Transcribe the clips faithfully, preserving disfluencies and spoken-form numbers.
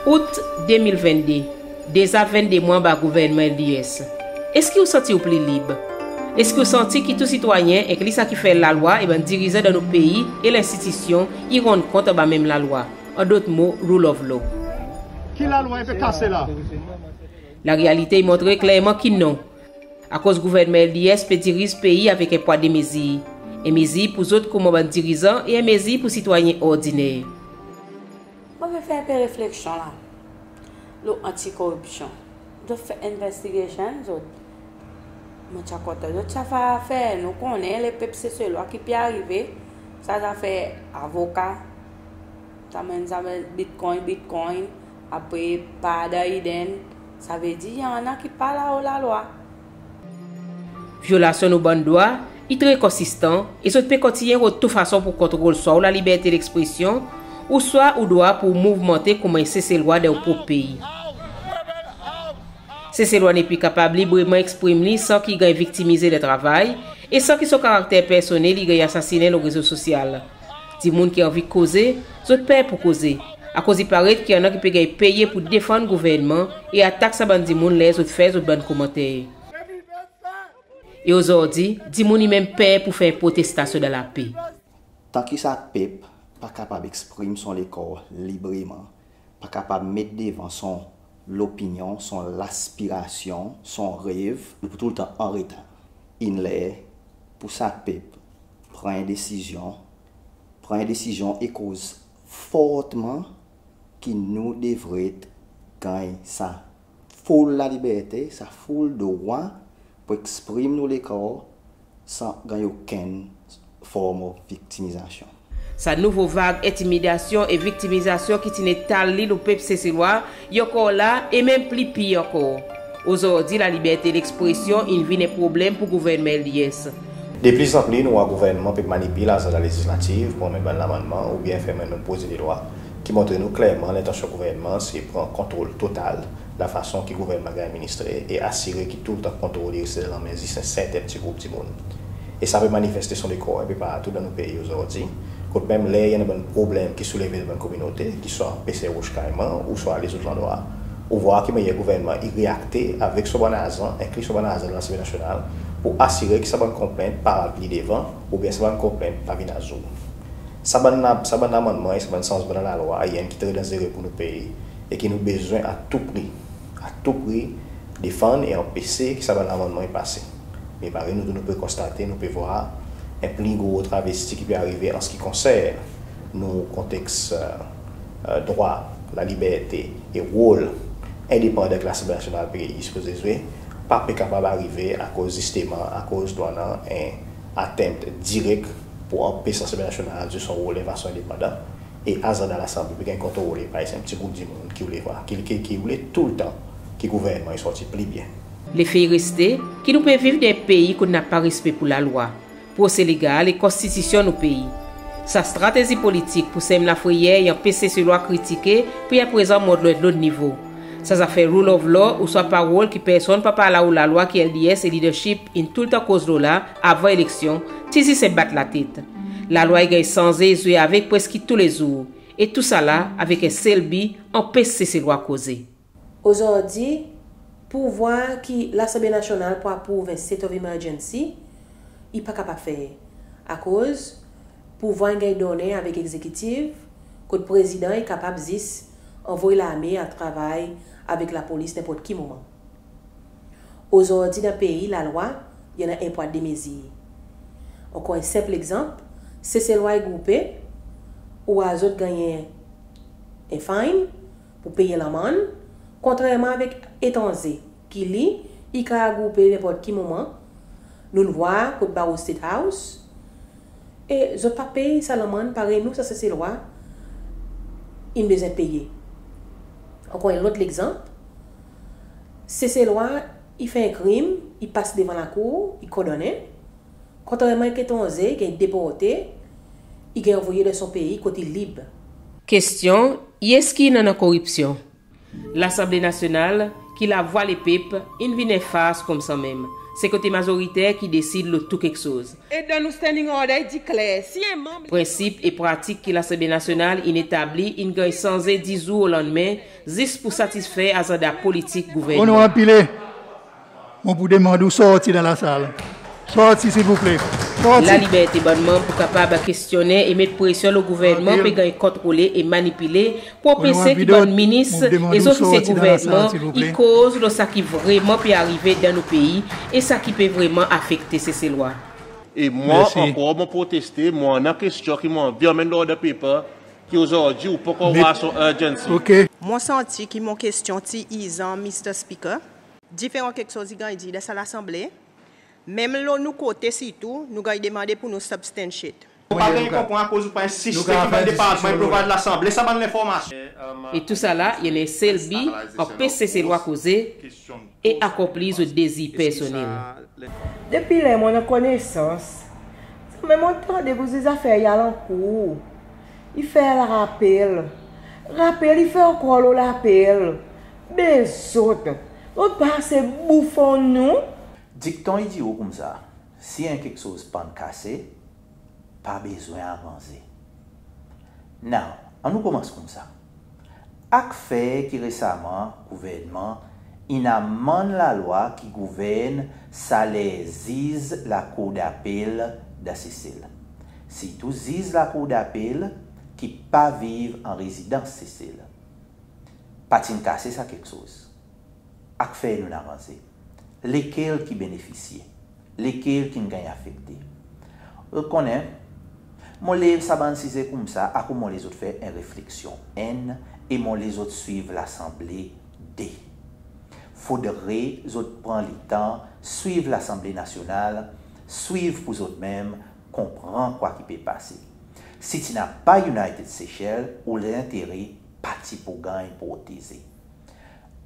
Out de mil venn de, deza venn de mwan anba gouvernman L D S. Eski ou santi ou pli lib? Eski ou santi ki tou sitwayen, enkli sa ki fer lalwa e bann dirizan dan nou pei e lenstitisyon, i rann kont anba menm lalwa? An dot mo, rule of law. Ki lalwa i pe kase la? Larealite i montre klerman ki non. Akoz gouvernman L D S pe diriz pei avek en pwa de mezir. En mezir pour zot konman bann dirizan e en mezir pour sitwayen ordiner. Mon pe fer en pe refleksyon la lo anti-koripsyon. Zot fer investigation, zot. Mon ti a kontan zot ti a fer, fer nou konnen lepep Seselwa ki pe arive, sa zafer avoka, sa menm, sa menm bitcoin, bitcoin, apre pa dan Eden, savedir i annan ki pa lao lalwa. Vyolasyon nou bann drwa i tre konsistan e zot pe kontinyen rod tou fason pour kontrol swa ou laliberte lekspresyon, ouswa ou drwa pour mouvmante konman en Seselwa dan ou prop pei. Seselwa nepli kapab libreman eksprim li san ki i ganny viktimize dan travay e san ki son karakter personnel i ganny asasinen lo rezo sosyal. Dimoun ki anvi koze, zot per pour koze, akoz i paret ki annan ki pe ganny peye pour defann gouvernman e atak sa bann dimoun ler zot fer zot bann komanter. E ozordi, dimoun i menm per pour fer protestasyon dan lape. Tan ki sa pep pa kapab eksprim son lekor libreman, pa kapab met devan son lopinyon, son laspirasyon, son rev, nou pou toultan an retar. In ler pour sa pep pran en desizyon, pran en desizyon e koz fortman ki nou devret ganny sa foul laliberte, sa foul drwa pour eksprim nou lekor san ganny okenn form of viktimizasyon. Sa nouvo vag entimidasyon e viktimizasyon ki ti'n etal li lo pep Seselwa i ankor la e menm pli pir ankor. Ozordi, laliberte lekspresyon in vin en problenm pour gouvernman L D S. Deplizanpli, nou war gouvernman pe manipil azanda lezislatif pour anmenn bann lamannman oubyen fer menm bann prozedlwa ki montre nou klerman lentansyon gouvernman se pran kontrol total lafason ki gouvernman ganny administre e asire ki toultan kontrol i reste dan lanmen zis en serten pti group dimoun. E sa pe manifeste son lekor en pe partou dan nou pei ozordi, kot menm ler i annan bann problenm ki souleve dan bann kominote, ki swa Peser Roche Caiman ouswa lezot landrwa, ou war ki mannyer gouvernman i reakte avek son bann azan, enkli son bann azan dan Lasanble Nasyonal, pour asire ki sa bann konplent pa al pli devan oubyen sa bann konplent pa vin azour. Sa bann la, sa bann lamannman e sa bann sanzman dan lalwa i enn ki tre danzere pour nou pei e ki nou bezwen a tou pri, a tou pri defann e anpese ki sa bann lamannman i pase. Me parey nou tou nou pe konstate, nou pe war en pli gro travesti ki pe arive an se ki konsern nou konteks, e, e, drwa, laliberte e rol endepandan ki Lasanble Nasyonal pe, i sipoze zwe, pa pe kapab arive akoz zisteman, akoz nou annan en attempt direk pour anpes Lasanble Nasyonal zwe son rol en fason endepandan, e azanda Lasanble pe ganny kontrole par en pti group dimoun ki oule war, ki, ki, ki oule toultan ki gouvernman i sorti pli byen. Lefe i reste ki nou pe viv dan en pei kot napa respe pour lalwa, prose legal e konstitisyon nou pei. Sa stratezi politik pour senm lafreyer e anpes Seselwa kritike, pou i aprezan mont lo en lot nivo. Sa zafer rule of law ouswa parol ki personn pa pe al lao lalwa ki L D S e leadership in toultan koz lo la avan eleksyon, ti zis en bat latet. Lalwa i ganny sanze e zwe avek preski toulezour, e tousala avek en sel bi, anpes Seselwa koze. Ozordi, pouvwar ki Lasanble Nasyonal pou aprouv en state of emergency, i pa kapab fer. Akoz pouvwar in ganny donnen avek egzekitiv, kot Prezidan i kapab zis anvoy larme al travay avek lapolis nenport ki moman. Ozordi dan pei, lalwa i annan en pwa de mezir. Ankor en senp legzanp, Seselwa i groupe, ou war zot gannyen en fine pour pey lamann, kontrerman avek etranze ki li, i kapab groupe nenport ki moman. Nou'n war kot baro State House, e zot pa pey sa lamann parey nou sa Seselwa in bezwen peye. Ankor en lot legzanp, Seselwa i fer en krim, i pas devan lakour, i kondannen, kontrerman avek etranze, i ganny deporte, i ganny anvoye dan son pei kot i lib. Kestyon, eski i annan koripsyon? Lasanble Nasyonal, ki Lavwa Lepep in vin en fars koumsa menm. Se kote mazoriter ki desid lo tou keksoz. E dan nou Standing Order i dir kler, si en manm... Prensip e pratik ki Lasanble Nasyonal in etabli in ganny sanze dizour o lannmen, zis pour satisfer azanda politik gouvernman. Onorab Pillay, mon pou demann ou sorti dan lasal. Sorti, silvouple. Sorti. Laliberte bann manm pour kapab kestyonnen e met presyon lo gouvernman pe ganny kontrole e manipile, pour anpese ki bann minis e zot ki se gouvernman i koz lo sa ki vreman pe arive dan nou pei e sa ki pe vreman afekte Seselwa. E mwan ankor mon proteste, mon annan kestyon ki mon anvi anmenn lo Order Paper, ki ozordi ou pa ankor war son urgency. Mon santi ki mon kestyon ti irzan, Mister Speaker. Diferan keksoz i ganny dir dan sa Lasanble. Menm lo nou kote sirtou, nou ganny demande pour nou substantiate. Mon pa ganny konpran akoz ou pa ensiste ki bann departman i provide Lasanble sa bann lenformasyon. E tousala i annan en sel bi, anpes Seselwa koze e akonpli zot dezir personnel. Depi ler mon annan konnesans, sanmenm mon tande pour dir zafer i al ankour, i fer rapel. Rapel i fer ankor lo rapel. Be zot, zot pa ase boufon nou? Dikton i dir ou koumsa, si en keksoz pa'n kase, pa bezwen aranze. Now, annou konmans koumsa. Ak fer ki resaman gouvernman in amann lalwa ki gouvern saler ziz Lakourdapel dan Sesel. Sirtou ziz Lakourdapel ki pa viv an rezidans Sesel. Pa ti'n kase sa keksoz. Ak fer nou'n aranze. Lekel ki benefisye? Lekel ki'n ganny afekte? Ou konnen, mon lev sa bann size koumsa akoz mon le zot fer en refleksyon. Enn, e mon le zot swiv Lasanble. De, fodre zot pran letan swiv Lasanble Nasyonal, swiv pour zot menm, konpran kwa ki pe pase. Si ti napa United Seychelles, ou lentere pa ti pou ganny proteze.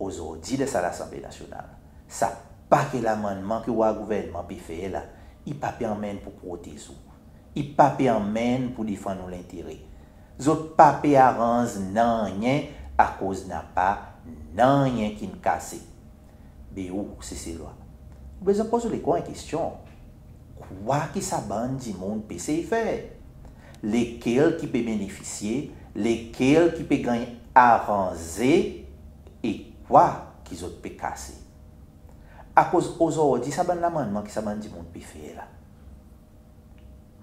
Ozordi dan sa Lasanble Nasyonal, sa pake lamannman ki ou war gouvernman pe fer la, i pa pe anmenn pour protez ou. I pa pe anmenn pour defann ou lentere. Zot pa pe aranz nanryen akoz napa nanryen ki'n kase. Be ou, Seselwa, ou bezwen poz ou lekor en kestyon. Kwa ki sa bann dimoun pe sey fer? Lekel ki pe benefisye? Lekel ki pe ganny aranze? E kwa ki zot pe kase? Akoz ozordi sa bann lamannman ki sa bann dimoun pe fer la,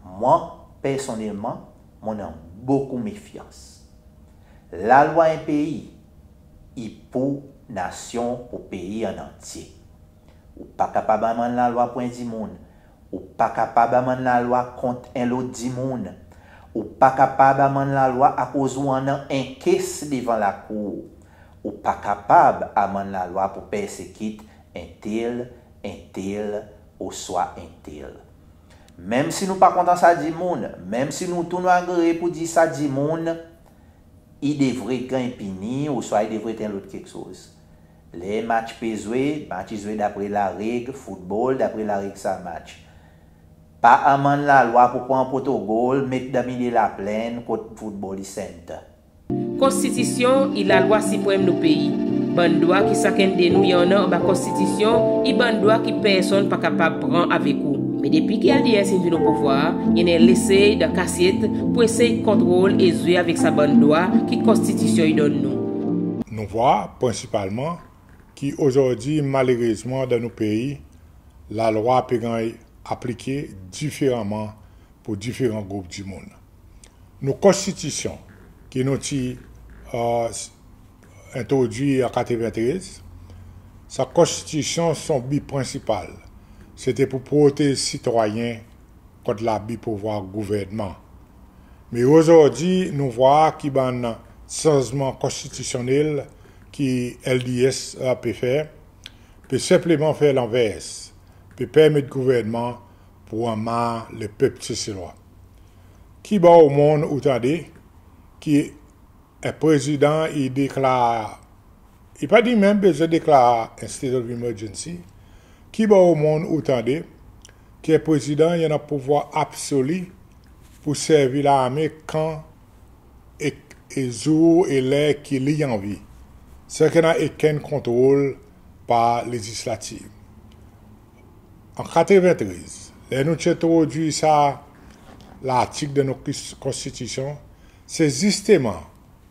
mwan, personnelman, mon annan bokou mefyans. Lalwa en pei i pour nasyon, pour pei an antye. Ou pa kapab amann lalwa pour en dimoun. Ou pa kapab amann lalwa kont en lot dimoun. Ou pa kapab amann lalwa akoz ou annan en kes devan lakour. Ou pa kapab amann lalwa pour persekit entel, entel, ouswa entel. Menm si nou pa kontan sa dimoun, menm si nou tou nou agree pour dir sa dimoun i devret ganny pini, ouswa i devret en lot keksoz. Ler match pe zwe, match i zwe dapre lareg, foutbol, dapre lareg sa match. Pa amann lalwa pour pran protokol, met dan milye laplenn kot foutbol i sent. Konstitisyon i lalwa siprenm nou pei. Bann drwa ki sakenn de nou i annan anba Konstitisyon, i bann drwa ki personn pa kapab pran avek ou. Me depi ki L D S in vin o pouvwar, i annan lesey dan kasyet pour esey kontrol e zwe avek sa bann drwa ki Konstitisyon i donn nou. Nou vwar prensipalman ki ozordi, malerezman, dan nou pei, lalwa pe ganny aplike diferaman pour diferan group dimoun. Nou Konstitisyon ki nou ti, e, s-, entrodwir an katreventrez, sa Konstitisyon son bi prensipal, se ti pour protez sitwayen kont labi pouvwar gouvernman. Me ozordi, nou vwar ki bann sanzman konstitisyonnel ki L D S, e, pe fer, pe senpleman fer lanvers, pe permet gouvernman pour anmar lepep Seselwa. Ki bor o monn ou tande ki en prezidan i deklar, i pa dir menm bezwen deklar en state of emergency, ki bor o monn ou tande ki en prezidan i annan pouvwar absoli pour servi larme kan e, e zour e ler ki li anvi, san ki annan okenn kontrol par Lezislativ. An katreven trez, ler nou ti entrodwir sa lartik dan nou kis- Konstitisyon, se zisteman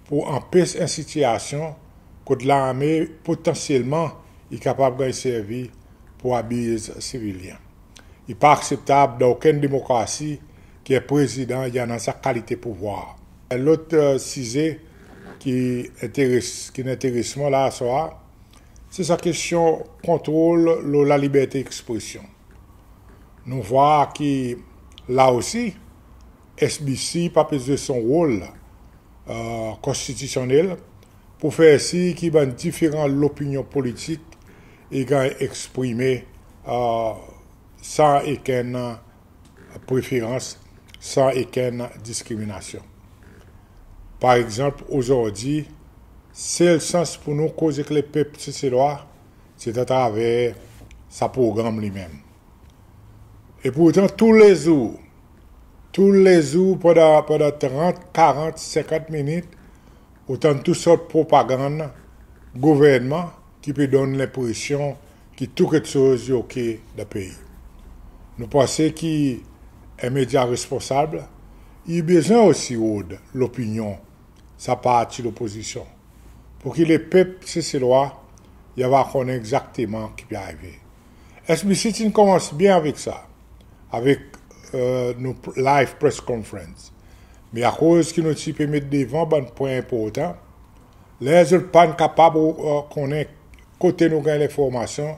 pour anpes en sitiasyon kot larme potansyelman i kapab ganny servi pour abiz sivilyen. I pa akseptab dan okenn demokrasi ki en prezidan i annan sa kalite pouvwar. En lot, e, size ki enteres, ki'n enteres mwan la aswar, se sa kestyon kontrol lo laliberte ekspresyon. Nou vwar ki la osi, S B C pa pe zwe son rol, e, konstitisyonnel pour fer sir ki bann diferan lopinyon politik i ganny eksprime, e, san okenn preferans, san okenn diskriminasyon. Par egzanp, ozordi, sel sans pour nou koz ek lepep Seselwa, se atraver sa progranm li menm. E pourtan, toulezour, toulezour, pandan, pandan trant, karant, senkant minit, ou tann tou sort propagann gouvernman ki pe donn lenpresyon ki tou keksoz i oke dan pei. Nou panse ki en medya responsab i bezwen osi rod lopinyon sa parti lopozisyon, pour ki lepep Seselwa i ava konnen egzakteman ki pe arive. S B C ti'n konmans byen avek sa, avek, e, nou p- live press conference. Me akoz ki nou ti pe met devan bann pwen enportan, ler zot pa'n kapab, e, konnen kote nou ganny lenformasyon,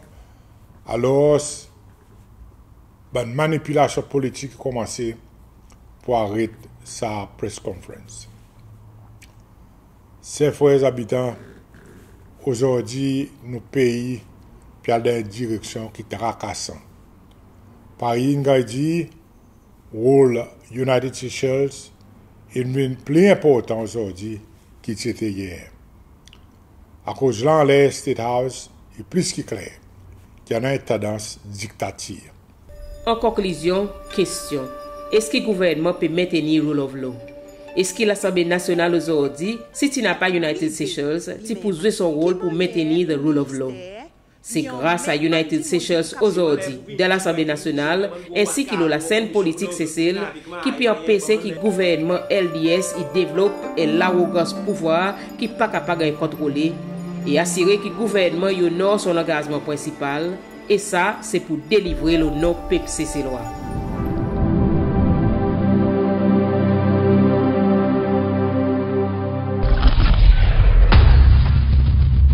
alors bann manipilasyon politik konmanse pour aret sa press conference. Ser, frer, zabitan, ozordi nou pei pe al dan en direksyon ki trakasan. Parey in ganny dir, rol United Seychelles in vin pli enportan ozordi ki ti ete yer. Akoz la anler State House i plis ki kler ki annan en tandans diktatir. An konklizyon, kestyon: eski gouvernman pe mentenir rule of law? Eski Lasanble Nasyonal ozordi, si ti napa United Seychelles, ti pou zwe son rol pour mentenir the rule of law? Se gras a United Seychelles ozordi, dan Lasanble Nasyonal, ensi ki lo lasenn politik Sesel, ki pe anpese ki gouvernman L D S i devlop en larogans pouvwar ki pa kapab ganny kontrole, e asire ki gouvernman i onor son langazman prensipal, e sa se pour delivre lo non pep Seselwa.